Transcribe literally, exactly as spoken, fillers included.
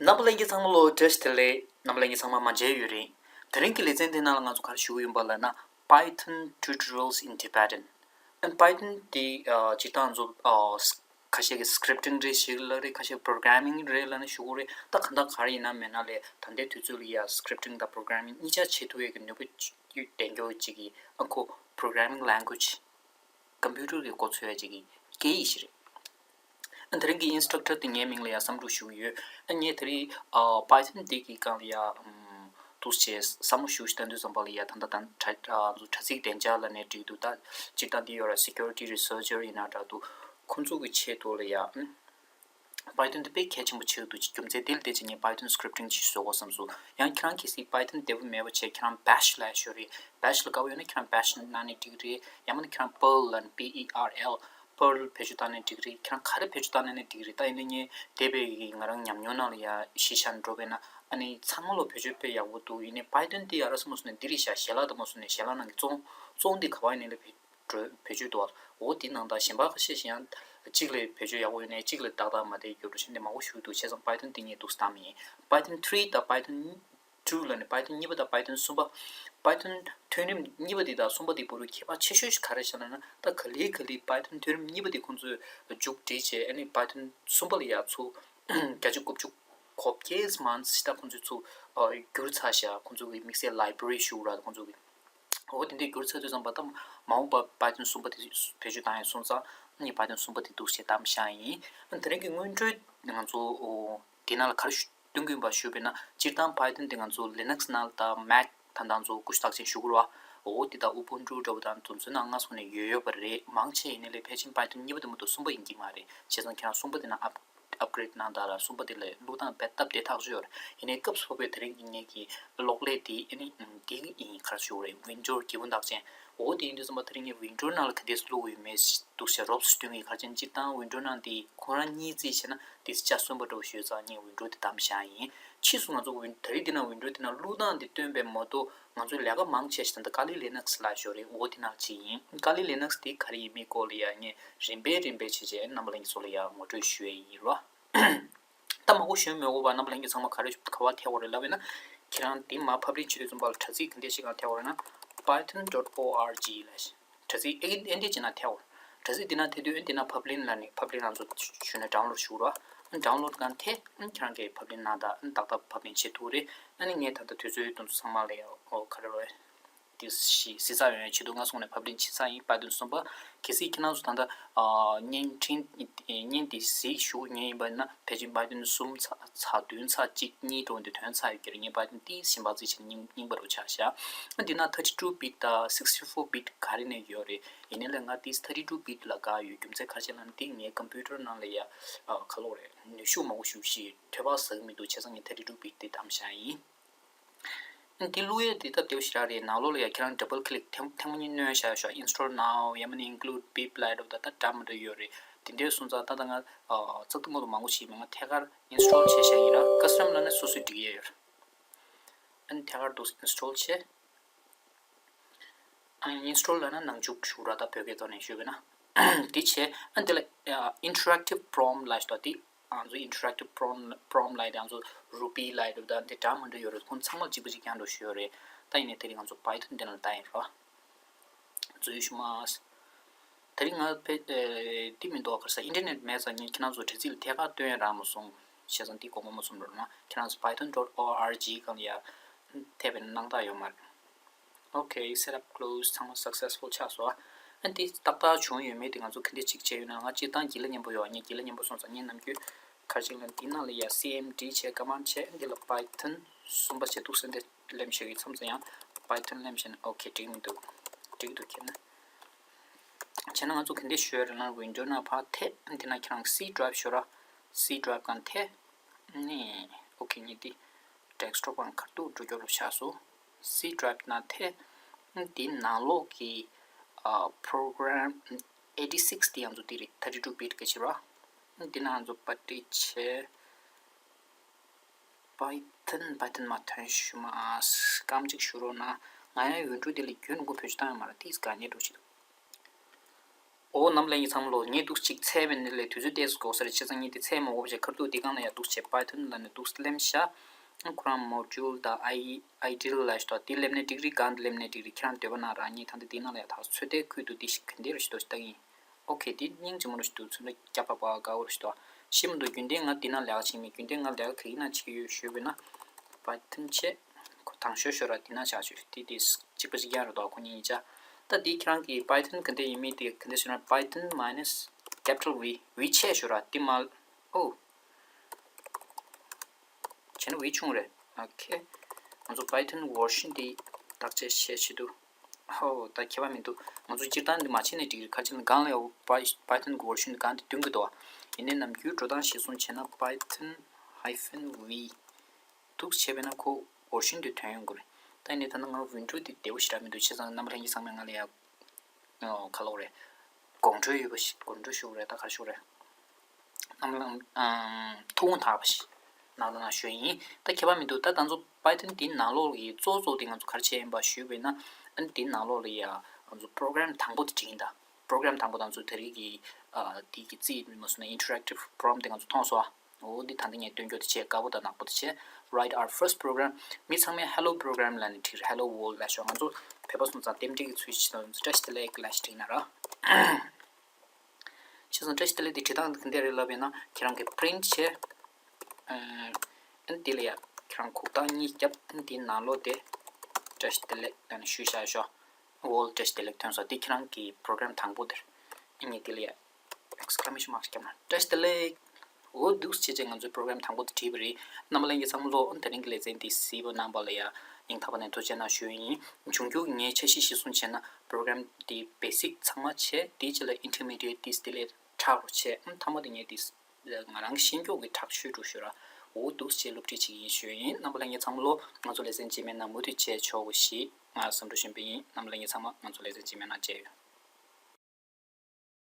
རྣམ་པ་ལྷན་རྒྱས་ཚང་མ་ལོ་བཀྲ་ཤིས་བདེ་ལེགས། རྣམ་པ་ལྷན་རྒྱས་ཚང་མ་མ་མཇལ་ཡུན་རིང་། དེ་རིང་གི་ལེ་ཚན་དེ་ནང་ལ་ང་ཚོ་ག་རེ་ཞུ་གི་ཡིན་པ་ལབ་ན། Python tutorials in Tibetan. ཨན་Python དེ་ཨ་སྤྱིར་བཏང་ང་ཚོ་ཨ་ཁ་ཤས་ཀྱིས་scripting རེད་ཞེས་ལབ་རེད། ཁ་ཤས་programming རེད་ལབ་ནས་ཞུ་གི་རེད། ད་གང་ལྟར་ག་རེ་ཡིན་ན་མིན་ན་ལས་ད་ལྟའི་དུས་ཚོད་ལ་ཡ་scripting དང་programming གཉིས་ཆ་བྱེད་ཐུབ་ཡས་ཀྱི་ནུས་པ་ཅིག་ལྡན་རྒྱུ་ཅིག་གི་ཨ་ཁོ་programming language computer གི་འགོ་ཚུགས་ཡ་ཅིག་གི་སྐད་ཡིག་ཞིག་རེད། ཨ་དེ་རིང་གི་instructor དེ་ངའི་མིང་ལ་ཡ་བསམ་གྲུབ་ཞུ་གི་ཡོད། ཨ་ངས་དེ་རིང་ཨ་Python དེ་གི་སྒང་ལ་ཡ་ཨམ་འདུག་སེ་བསམ་བློ་ཞུ་ཞིག་བཏང་དུས་ཙམ་པ་ལ་ཡ་ད་ལྟ་ད་དྲ་ཨ་ང་ཚོ་དྲ་ཚིགས་བདེ་འཇགས་ལབ་ནས་བྲིས་འདུག་ད་སྤྱིར་བཏང་འདི་ཡོད་ར་security researcher ཡིན་ན་འདྲ་འདུག་ཁོང་ཚོ་གི་ཆེད་དུ་ལ་ཡ་ཨམ་Python དེ་དཔེ་གལ་ཆེན་པོ་ཆགས་འདུག་རྒྱུ་མཚན་དེ་ལ་བརྟེན་བྱས་ངས་Python scripting ཅིག་བཟོ་དགོས་བསམ་སོང་། ཡང་ཁྱེད་རང་གལ་སྲིད་Python དེ་བ་མེད་པ་བྱས་ཁྱེད་རང་Bash ལབ་ཡ་ཞིག་ཡོད་རེད། Bash ལ་དགའ་པོ་ཡོད་ན་ཁྱེད་རང་Bash གནང་ནས་འགྲིག་གི་རེད། ཡང་མིན་ན་ཁྱེད་རང་Perl ལབ་ན་P E R L Perl བེད་སྤྱོད་བཏང་ནས་འགྲིག་གི་རེད། ཁྱེད་རང་ག་རེ་བེད་སྤྱོད་བཏང་ནས་ནས་འགྲིག་གི་རེད། ད་ཡིན་ན་ངས་དེ་བས་ཀྱི་ང་རང་ཉམས་མྱོང་ནང་ལ་ཡ་གཞི་བཞག་ནས་འགྲོ་བས་ན་ཨ་ནི་ཚང་མ་ལོ་བེད་སྤྱོད་དཔེ་ཡག་པོ་འདུག་ཡིན་ནའི་Python དེ་ཡ་ར་སོ་མ་སོ་ནས་འདི་རེད་ཤག་ཞལ་ལག་དུ་མ་སོ་ནས་ཞལ་ལག་ནང་གི་བཙོང་བཙོང་འདི་ག་བ་ཡིན་ནའི་ལ་བེད་བེད་སྤྱོད་འདུག་བ། འོ་དེ་ནང་ད་གཞན་པ་ཁ་ཤས་ཤིག་ཡང་གཅིག་ལ་བེད་སྤྱོད་ཡག་པོ་ཡོད་ནའི་གཅིག་ལ་ཏག་ཏག་མ་བསྡད་ཡོད་འགྲོ་ཤེས་འདི་མང་པོ་ཞིག་འདུག་བྱས་ཙང་Python དེ་ངས་འདུག་སེ་བཏང་མི་ཡིན། Python three དང་Python two ལབ་ནས་Python གཉིས་པ་དང་Python གསུམ་པ། Python ཐོན་རིམ་གཉིས་པ་དེ་དང་གསུམ་པ་དེ་བར་དུ་ཁྱད་པར་ཆེ་ཤོས་ཤིག་ག་རེ་ཤེས་ན་ན་ད་ག་ལེ་ག་ལེ་Python ཐོན་རིམ་གཉིས་པ་དེ་ཁོང་ཚོས་མཇུག་སྒྲིལ་བྱས་ཨ་ནི་Python གསུམ་པ་ལ་ཡ་ཚུར་བརྒྱ་ཆ་དགུ་བཅུ་གོ་བརྒྱད་མན་ཞིག་ད་ཁོང་ཚོས་ཚུར་བསྒྱུར་ཚར་ཤག་ཁོང་ཚོ་གི་དམིགས་བསལ་library ཞུ་ར་ཁོང་ཚོ་གི་འོ་དེ་འདྲའི་བསྒྱུར་ཚར་དུས་ཙམ་པ་ད་མ་འོངས་པ་Python གསུམ་པ་དེ་བེད་སྤྱོད་བཏང་ཡས་སོང་ཙང་ངས་Python གསུམ་པ་དེ་འདུག་སེ་བཏང་བཞག་ཡིན། ཨ་དེ་རིང་གི་སྔོན་འགྲོའི་ང་ཚོ་འོ་དེ་ནང་ལ་ག་རེ་ཞུ་སྟོན་གྱི་ཡིན་པ་ཞུས་པས་ན་སྤྱིར་བཏང་Python དེ་ང་ཚོ་Linux ནང་ལ་དང་Mac ད་ལྟ་ང་ཚོ་སྐུ་ཞབས་བདག་ཅན་ཞུ་དགོས་རེད་བ། འོ་དེ་དང་Ubuntu འདྲ་པོ་དང་དེ་ཚོའི་ནང་སྔ་སོང་ནས་ཡོད་ཡོད་པ་རེད། མང་ཆེ་ཡིན་ནའི་ལས་ཕལ་ཆེར་Python གཉིས་པ་དེ་མ་གཏོགས་གསུམ་པ་ཡིན་གྱི་མ་རེད། བྱས་ཙང་ཁྱེད་རང་གསུམ་པ་དེ་ནང་up upgrade གནང་དང་ལ་གསུམ་པ་དེ་ལས་བླུགས་སྟངས་རྦད་སྟབས་བདེ་ཐག་ཆོད་ཡོད་རེད། ཡིན་ནའི་སྐབས་སུ་བབས་པའི་དེ་རིང་གི་ངེད་ཀྱི་གློག་ཀླད་དེ་ཨ་ནི་དེ་ཡིན་ག་རེ་ཞུ་དགོས་རེད། Windows རྒྱལ་པོ་འདག་ཅན། འོ་དེ་ཡིན་དུས་ཙམ་པ་དེ་རིང་ངས་Windows ནང་ལ་ག་འདྲས་བླུགས་ཡོད་མེད་འདུག་ཟེར་རོབ་ཙམ་སྟོན་གྱི་ག་རེ་བྱས་ན་སྤྱིར་བཏང་Windows ནང་དེ་ཁོ་རང་གཉིས་རྩིས་བྱས་ན་དེ་ཆ་གསོན་པོ་འདྲ་པོ་ཞིག་ཡོད་ཙང་ངས་Windows དེ་བདམས་བཞག་ཡིན། ཕྱིས་སུ་ང་ཚོ་Win- ད་རེས་འདི་ན་Windows འདི་ན་བླུགས་སྟངས་འདི་སྟོན་པའི་མ་གཏོགས་ང་ཚོའི་ལས་ཀ་མང་ཆེ་ཞིག་ད་Kali Linux ལ་ཞོར་རེད། འོ་དེ་ནང་གཅིག་ཡིན། Kali Linux དེ་ག་རེ་ཡིན་མིན་སྐོར་ལ་ཡང་ངས་རིམ་པས་རིམ་པས་བྱས་བྱས་རྣམ་པ་ལྷན་རྒྱས་ཚོ་ལ་ཡང་ངོ་སྤྲོད་ཞུ་ཡས་ཡིན་རོ། ད་མང་པོ་ཞུ་མི་དགོས་པ་རྣམ་པ་ལྷན་རྒྱས་ཚང་མ་ག་རེ་ག་པར་ཐེག་དགོས་རེད་ལབ་ན། ཁྱེད་རང་དེ་མ་ཕབ་ལེན་བྱེད་དུས་ཙམ་པ་ལ་དྲ་ཚིགས་ག་འདྲས་ཞིག་གང་ཐེག་དགོས་རེད་ན། python dot org ལ། དྲ་ཚིགས་ཨེ་ཨེ་འདྲས་ཅིག་ནང་ཐེག་དགོས། དྲ་ཚིགས་འདི་ནང་ཐེག་དུས་ཨེ་འདི་ནང་ཕབ་ལེན་ལ་ནི་ཕབ་ལེན་ང་ཚོ་ཞུས་ན་download ཞུ་རོགས། download གང་ཐེག་ཨེ་ཁྱེད་རང་གིས་ཕབ་ལེན་གནང་དང་ཨེ་ཏག་ཏག་ཕབ་ལེན་བྱེད་ཐུབ་རེད། ཨ་ནི་ངས་ད་ལྟ་དུས་ཚོད་དུས་ཚོད་ཚང་མ་ལ་ཡང་ཨོ་ག་རེ་རེད། དེ་གཟིགས་གཟིགས་ཚར་ཡོང་ཡ་ཆེད་དུ་ང་སོང་ནས་ཕབ་ལེན་བྱེད་ཚར་ཡིན། Python གསུམ་པ། གལ་སྲིད་ཁྱེད་རང་ཚོ་ད་ལྟ་ཨ་བརྙན་འཕྲིན་བརྙན་དེ་གཟིགས་ཞུ་མཁན་ཡིན་པ་ན་ཕལ་ཆེར་Python གསུམ་ཚར་ཚར་བདུན་ཚར་གཅིག་གཉིས་འགྲོ་འདི་ཐོན་ཚར་ཡོད་ཀྱི་རེད། ངས་Python དེ་གཞན་པ་རྩིས་བྱས་ནས་རྙིང་རྙིང་པ་རུ་ཆགས་ཤག་ཨ་འདི་ན་thirty two bit དང་sixty four bit ག་རེ་ནས་ཡོད་རེད། ཡིན་ནའི་ལས་ང་དེ་thirty two bit ལ་དགའ་ཡོད། རྒྱུ་མཚན་ག་རེ་བྱས་ན་འདི་ངའི་computer ནང་ལ་ཡ་ཨ་ག་ལབ་དགོས་རེད། ནུས་ཤུགས་མང་པོ་ཞིག་ཞིག་འཕྲོད་པ་ཟ་གི་མི་འདུག་བྱས་ཙང་ངས་thirty two bit དེ་བདམས་བཞག་ཡིན། འདི་བླུག་ཡས་འདི་སྟབས་བདེ་པོ་ཞེ་དྲག་རེད། ནང་ལོགས་ལ་ཡ་ཁྱེད་རང་double click ཐེངས་ཐེངས་མ་གཉིས་གནོན་བཞག་ཞོག install now ཡང་མིན་ན་include pip ལབ་འདྲ་པོ་ད་ད་འདྲ་མི་འདྲ་ཡོད་རེད། དེ་འདྲའི་སོང་ཙང་ད་ལྟ་ང་ཨ་ཙག་ཏུ་མོ་ལ་མང་པོ་ཞིག་མེད། ང་ཐད་ཀར་install བྱས་བཞག་ཡིན་ར། custom ལབ་ན་སོ་སོས་སྒྲིག་ཡས་ཡོད་རེད། ཨ་ནི་ཐད་ཀར་འདུག་install བྱས། ཨ་install ལབ་ན་ནང་འཇུག་ཞུ་ར། ད་བོད་སྐད་ཐོག་ནས་ཞུས་པ་ན། འདི་བྱས་ཨ་འདི་ལ་ཨ་interactive prompt ལབ་ཞིག་འདུག་འདི་ང་ཚོ་interactive prompt prompt ལབ་ཡ་དེ་ང་ཚོ་Ruby ལབ་ཡ་དེ་ད་འདི་འདྲ་མི་འདྲ་ཡོད་རེད། ཁོང་ཚང་མ་གཅིག་པ་གཅིག་རྐྱང་འདྲ་ཞུ་ཡོད་རེད། ད་ཡིན་ནའི་དེ་རིང་ང་ཚོ་Python འདི་ནང་ལ་ལྟ་ཡིན་རོགས། འཛུལ་ཞུ་མ། དེ་རིང་ང་ཕེ་ཨེ་འདི་མི་འདུག་ག་རེ་ཟ་internet མེད་ཙང་ངས་ཁྱེད་རང་ཚོ་དྲ་ཚིགས་ལ་ཐད་ཀར་སྟོན་ཡ་རག་མ་སོང་། བྱས་ཙང་འདི་དགོངས་པ་མ་ཚོམ་རོགས་གནང་། ཁྱེད་རང་ཚོ python dot org སྒང་ལ་ཡ་ཐེབས་པའི་སྣང་དག་ཡོད་མ་རེད། Okay, setup close ཚང་མ་successful ཆགས་སོང་། ཨ་འདི་ཏག་ཏག་བྱུང་ཡོད་མེད་དེ་ང་ཚོ་ག་འདྲས་ཅིག་བྱས་ཡོད་ན། ང་སྤྱིར་བཏང་དགེ་ལེགས་མཉམ་པོ་ཡོད། ངས་དགེ་ལེགས་མཉམ་པོ་སོང་ཙང་ངས་ནམ་རྒྱུན་ག་རེ་བྱེད་ལབ་ན་འདི་ནང་ལ་ཡ་cmd བྱས་command བྱས། ཨ་འདི་ལ་python གསུམ་པ་བྱས་འདུག་སེ་འདི་ལེམ་བྱེད་ཀྱི་མཚམས་ཙམ་ཡང་python ལེམ་བྱས་ན་okay འགྲིག་མི་འདུག་འགྲིག་འདུག་ཁྱེད་ན། བྱས་ན་ང་ཚོ་ག་འདྲས་ཞུ་ཡ་རེད་ན། window ནང་ཕར་ཐེབས། ཨ་འདི་ན་ཁྱེད་རང་C drive ཞུ་ར། C drive སྒང་ཐེབས། ནས་okay ངས་འདི་desktop སྒང་ཁ་ཐུག་འགྲོ་རྒྱུ་རུ་ཆགས་སོང་། C drive ནང་ཐེབས། འདི་ནང་ལོགས་ཀྱི་ཨ་program eighty six འདི་ང་ཚོ་འདི་རེད། thirty two bit ག་ཅི་ར། འདི་ནང་ང་ཚོ་པར་སྐྲུན་བྱས། Python Python མ་ཐོན་ཞུ་མ་སྐམ་གཅིག་ཞུ་རོགས་གནང་། ང་ཡང་window འདི་ལ་རྒྱུན་མགོ་བོད་ཆུ་བཏང་ཡོད་མ་རེད། ཏིས་དཀའ་ངལ་འགྲོ་ཆེ་འདུག་ཨོ་རྣམ་པ་ལྷན་རྒྱས་ཚང་མ་ལོ། ངས་འདུག་ཅིག་ཚད་མེད་ནི་ལས་དུས་ཚོད་ཏོག་ཙམ་འགོར་ས་རེད། བྱས་ཙང་ངས་འདི་ཚད་མ་འགོར་བ་བྱས་ཁ་ཐུག་འདི་སྒང་ལ་ཡ་འདུག་བྱས་Python ལ་ནི་འདུག་སེ་ལེམ་ཤག་ཁོ་རང་module དང་I- idle ལ་ཞིག་འདུག་འདི་ལེམ་ནས་འགྲིག་རེད། གང་འདི་ལེམ་ནས་འགྲིག་རེད། ཁྱེད་རང་འདོད་པ་ན་རང་ཉིད་ད་ལྟ་འདི་ནང་ལ་ཡ་ད་ཚོད་ལྟའི་ཁུལ་དུ་འདི་ཞིག་ག་འདྲ་ཞིག་འདུག་ཞིག་ལྟ་གི་ཡིན། ཨོ་ཁེ། འདི་སྙིང་རྗེ་མོ་རང་ཞིག་འདུག་ཚོད་ལྟ་རྒྱག་པ་པ་དགའ་བོ་རང་ཞིག་འདུག་ཤེས་མི་འདུག་རྒྱུན་ལྡན་ང་འདི་ནང་ལས་ཀ་བྱེད་མི་རྒྱུན་ལྡན་ང་ལས་ཀ་ག་གི་ནང་བྱེད་ཀྱི་ཡོད་ཞུས་པས་ན། Python བྱས། ཁོ་དང་ཤོས་ཤོས་ར་འདི་ན་ཆགས་ཤོས་དེ་དེ་གཅིག་པ་གཅིག་རྐྱང་རེད་དོ། ཁོ་གཉིས་ཡིན་ཆ། ད་དེ་ཁྱེད་རང་གི་Python ག་འདྲ་ཡིན་མིན་དེ་ག་འདྲ་ཞུ་ན། Python minus capital V། V ཆེ་ཤོས་ར་དེ་མ། ཨོ། བྱས་ན་V ཆུང་རེད། ཨོ་ཁེ། ང་ཚོ་Python version དེ་བརྟག་དཔྱད་བྱེད་ཆེད་དུ། ཧོ། ད་ཁྱད་པར་མི་འདུག་ང་ཚོ་སྤྱིར་བཏང་འདི་མ་བྱས་ནས་འགྲིག་རེད། ཁ་ཅིག་ལ་སྒང་ལ་ཡ་Py- Python གི་version འདི་སྒང་དེ་སྟོན་གི་འདུག་ཡིན་ནའི་ནམ་རྒྱུན་འགྲོ་སྟངས་གཞིར་བཟུང་བྱས་ན་Python hyphen V འདུག་བྱས་པས་ན་ཁོ་version དེ་ཐོན་ཡོང་གི་རེད། ད་ཡིན་ནའི་ད་ནང་ང་window དེ་བདེ་པོ་ཞེ་དྲག་མི་འདུག་བྱས་ཙང་རྣམ་པ་ལྷན་རྒྱས་ཚང་མས་ང་ལ་ཡ། ཨོ། ག་ལབ་དགོས་རེད། དགོངས་འཁྲོལ་ཡོད་པ་ཞིག་དགོངས་འཁྲོལ་ཞུ་དགོས་རེད། ད་ག་རེ་ཞུ་དགོས་རེད། རྣམ་པ་ལ་ཨམ། ཐུགས་དགོངས་དག་པ་ཞིག་གནང་དང་གནང་ཞུ་ཡིན། ད་ཁྱད་པར་མི་འདུག་ད་ང་ཚོ་Python དེའི་ནང་ལོགས་ཀྱི་གཙོ་གཙོ་དེ་ང་ཚོ་ག་རེ་བྱས་ཡིན་པ་ཞུས་པས་ན། ཨ་ནི་དེའི་ནང་ལོགས་ལ་ཡ་ང་ཚོ་program དང་པོ་དེ་བྲིས་ཡིན་ད། program དང་པོ་དང་ཚོ་དེ་རིགས་ཀྱི་ཨ། དེ་གི་རྩིས་མ་སོང་ན་interactive prompt དེ་ང་ཚོ་མཐོང་སོང་ཨ། འོ་འདི་ད་ལྟ་ངས་སྟོན་རྒྱུ་དེ་བྱས། དཀར་པོ་དང་ནག་པོ་དེ་བྱས། Write our first program. མི་ཚང་མས་hello program ལབ་ནས་བྲིས། Hello world ལབ་ཤོག་ང་ཚོ་བོད་པ་སོང་ཙང་རྟེན་འབྲེལ་གྱི་ཚུལ་བྱས་ནས་བཀྲ་ཤིས་བདེ་ལེགས་ལབ་ཞིག་བྲིས་ན་ར། བྱས་ཙང་བཀྲ་ཤིས་བདེ་ལེགས་དེ་བྲིས་སྟངས་འདི་ག་འདྲ་རེད་ལབ་ཡིན་ན། ཁྱེད་རང་གིས་print བྱས། ཨ་ནི་དེ་ལ་ཡ་ཁྱེད་རང་གུག་རྟགས་གཉིས་བརྒྱབ། ཨ་ནི་དེའི་ནང་ལོགས་དེ་བཀྲ་ཤིས་བདེ་ལེགས་ལབ་ནས་ཞུས་བཞག་ཤོག world བཀྲ་ཤིས་བདེ་ལེགས་ཐོན་སོང་། འདི་ཁྱེད་རང་གི་program དང་པོ་དེ་རེད། ཨ་ནི་དེ་ལ་ཡ་exclamation mark བརྒྱབ་ན་བཀྲ་ཤིས་བདེ་ལེགས། འོ་འདུག་སེ་བྱས་བྱས་ང་ཚོའི་program དང་པོ་དེ་བྲིས་པ་རེད། རྣམ་པ་ལྷན་རྒྱས་ཚང་མ་ལོ། དེ་རིང་གི་ལེ་ཚན་འདི་གཟིགས་པ་གནང་བ་ལ་ཡ་སྙིང་ཐག་པ་ནས་ཐུགས་རྗེ་གནང་ཞུ་ཡི་ཡིན། འབྱུང་འགྱུར་ངའི་འཆར་གཞི་གཞིར་བཟུང་བྱས་ན་program འདི་basic ཚང་མ་བྱས། དེའི་རྗེས་ལ་intermediate དེ་དེ་ལས་དྲག་རུ་བྱས། ཨམ། མཐའ་མ་དེ་ངས་དེ་ང་རང་གི་ཤེས་མགྱོགས་ཀྱི་དྲག་ཤོས་འགྲོ་ཤོས་ར། འོ་འདུག་སེ་བྱས་སློབ་ཁྲིད་བྱེད་ཀྱི་ཡིན་ཞུ་ཡི་ཡིན། རྣམ་པ་ལྷན་རྒྱས་ཚང་མ་ལོ། ང་ཚོ་ལེ་ཚན་རྗེས་མའི་ནང་མུ་མཐུད་བྱས་ཆོག་གི་ཞེས་ང་བསམ་འགྲུབ་བཞིན་པ་ཡིན། རྣམ་པ་ལྷན་རྒྱས་ཚང་མ་ང་ཚོ་ལེ་ཚན་རྗེས་མའི་ནང་མཇལ་ཡོང་།